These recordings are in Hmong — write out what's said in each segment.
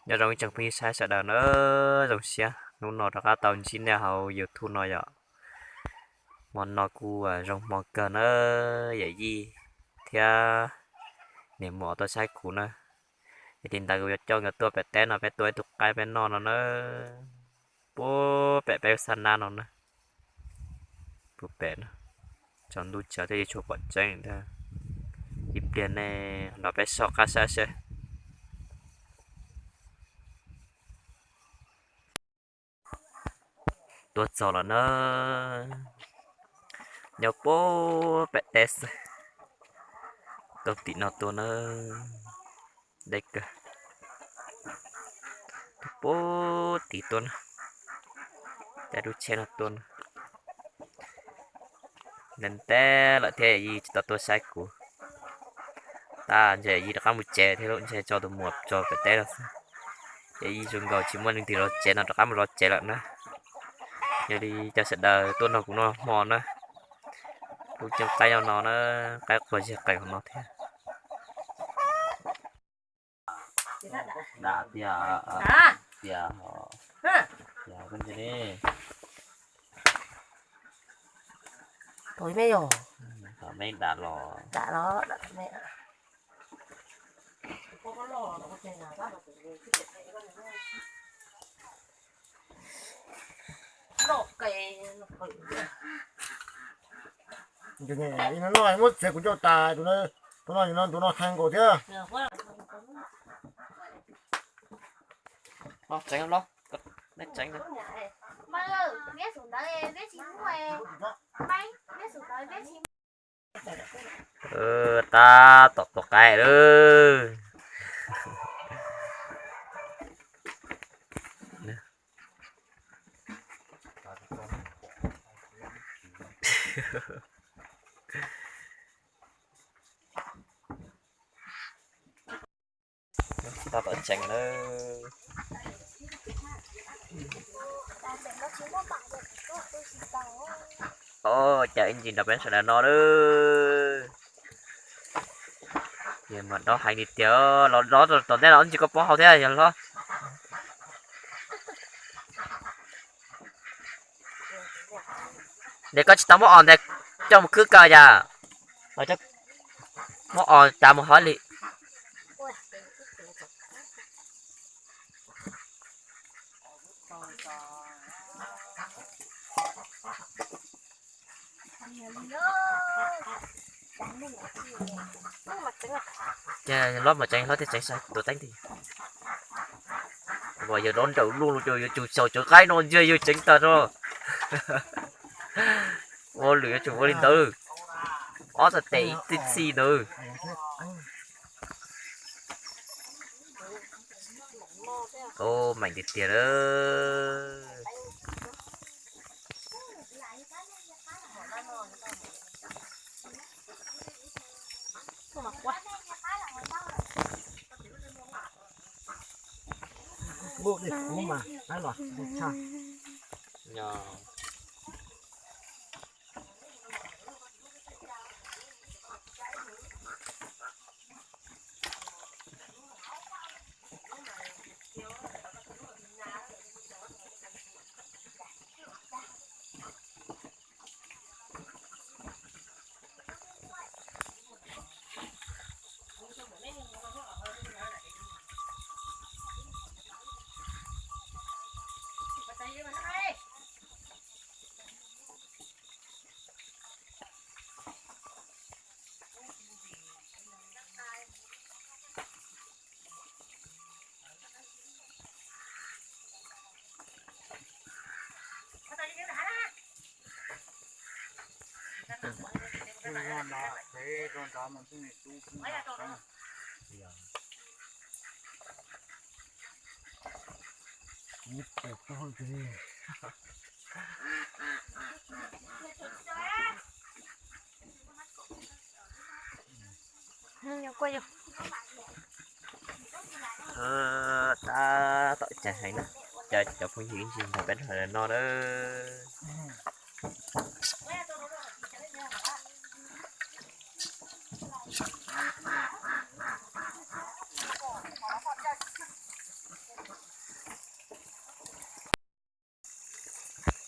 Nyob zoo ib tsoom phooj ywg saib sawv daws na, zoo siab hnub no rov qab tau ntsib nej hauv YouTube no yom. Hmo no kuj zoo hmo kawg na, yawm yij thiab niam muam tuaj saib kuv na. Yog li ntawd kuv yuav coj nkawd tuaj pem teb no peb tua ib tug qaib peb noj no na. Puag pem peb xab nab no na. Puag pem no, tsaus ntuj tsawv thiaj li tshua pom tseeb ntag. Ib pliag nej nrog peb soj qab saib seb. Tuaj txog lawm na, nyob puag pem teb xwb, tuaj tim no tuaj na, deb kawg. Tuaj puag tim tuaj na, caij lub tsheb no tuaj na. Ntev ntev lawm thiab yawm yij tsis tau tuaj saib kuv. Tab ntshe yawm yij rov qab mus tsev thiab lawm, ntshe tso tus muam tso pem teb no xwb. Yawm yij zoo nkaus tsis muaj leej twg los tsev no, rov qab mus zov tsev lawm na. Yog li cov sawv daws tuaj nrog kuv noj hmo na. Lub ceeb qaib nyob no na, qaib qua zig qees hauv no thiab. Da tiag, tiag, tiag, koj ntsia li. Tus me yog, tus me da los, da los, da tus me. Ib hnub no muab txiav kuv coj tas, tus no, tus no, tus no kheev nkaus thiab. Tseev los, tseev. Tab tom tua qaib lawm. Tab tom tseev lawm. Os, cas ib ntsis nrog peb sawv daws no lawm. Ces mas dob heev li tiag, los dob tom ntej los ib ntsis koj pov hauv thiab yog hlob. Ces koj tsis tau muab os ntawd coj mus khwb kaw yom? Muab os tsav mus hauv li. Ces hlob mam tseev, hlob thiaj tseev saib tus teeb tiag. Uas yawg dob nrawm luaj los ces yuav tsum xyaum cov qaib no ntsia yawg tseev tag no. Ua lwm yuav tsum ua li ntawd. Ob txhais tes ib txhij txhij ntawd. Ua meem tiag tiag lawm. Tab tom tseev heev na, cov phooj ywg ib ntsis nrog peb nrog no na.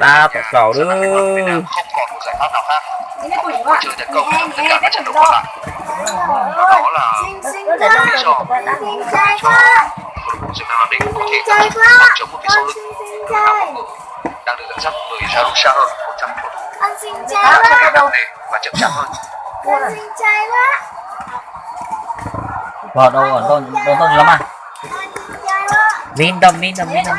Tab tom kaum lawm. Pog, rau ntau ntau los mas. Li ntau, li ntau, li ntau.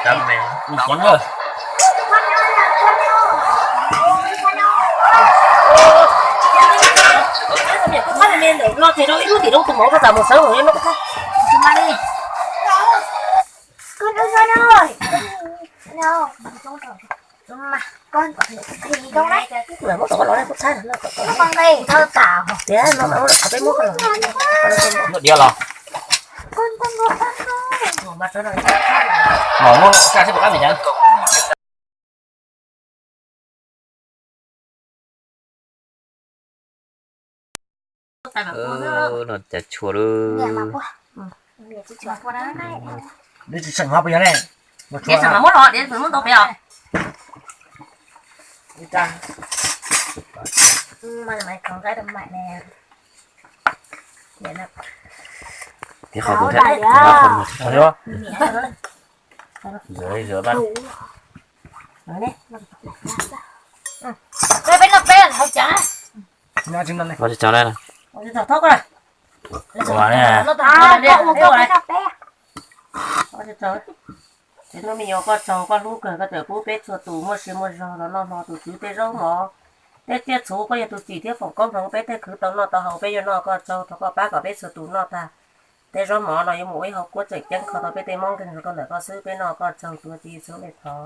Ua xyov na. Los ces rau ib lub tim rau tus mov rau tas mus sawv los no. Con ơi con ơi. Con thì con đấy. Muab tom koj los, koj txhab no. Con này thơ tả. Tias no, peb muab koj los. Muab diav los. Con con con con. Mos muab sa sib pom qab vim cas. No cas tshua lawm. Tsis tseem ho puas yog ne? Tsis tseem muab los, muab ntau pem os. Tias qhov kuv thiab. Peb peb no peb hauv cas. Los tsis tau na. Ua ne. Ces hnub me nyuam koj tsaug koj hlub kawg koj txawm pub peb txhua tus muaj sia muaj zog los noj hmo tus tswv tej zaub mov, tej tsiaj txhu koj yog tus tsim thiab foom koob hmoov peb tej khwv tau noj tau haus peb yuav noj koj tsaug thov koj pab kom peb txhua tus noj tag. Tej zaub mov no yuav mus ua ib hauv kuab tseem ceeb kho tau peb tej mob nkeeg rau koj ntawm koj xwb peb noj koj tsaug tuav txiv xub me thov.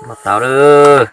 Noj tau lawm.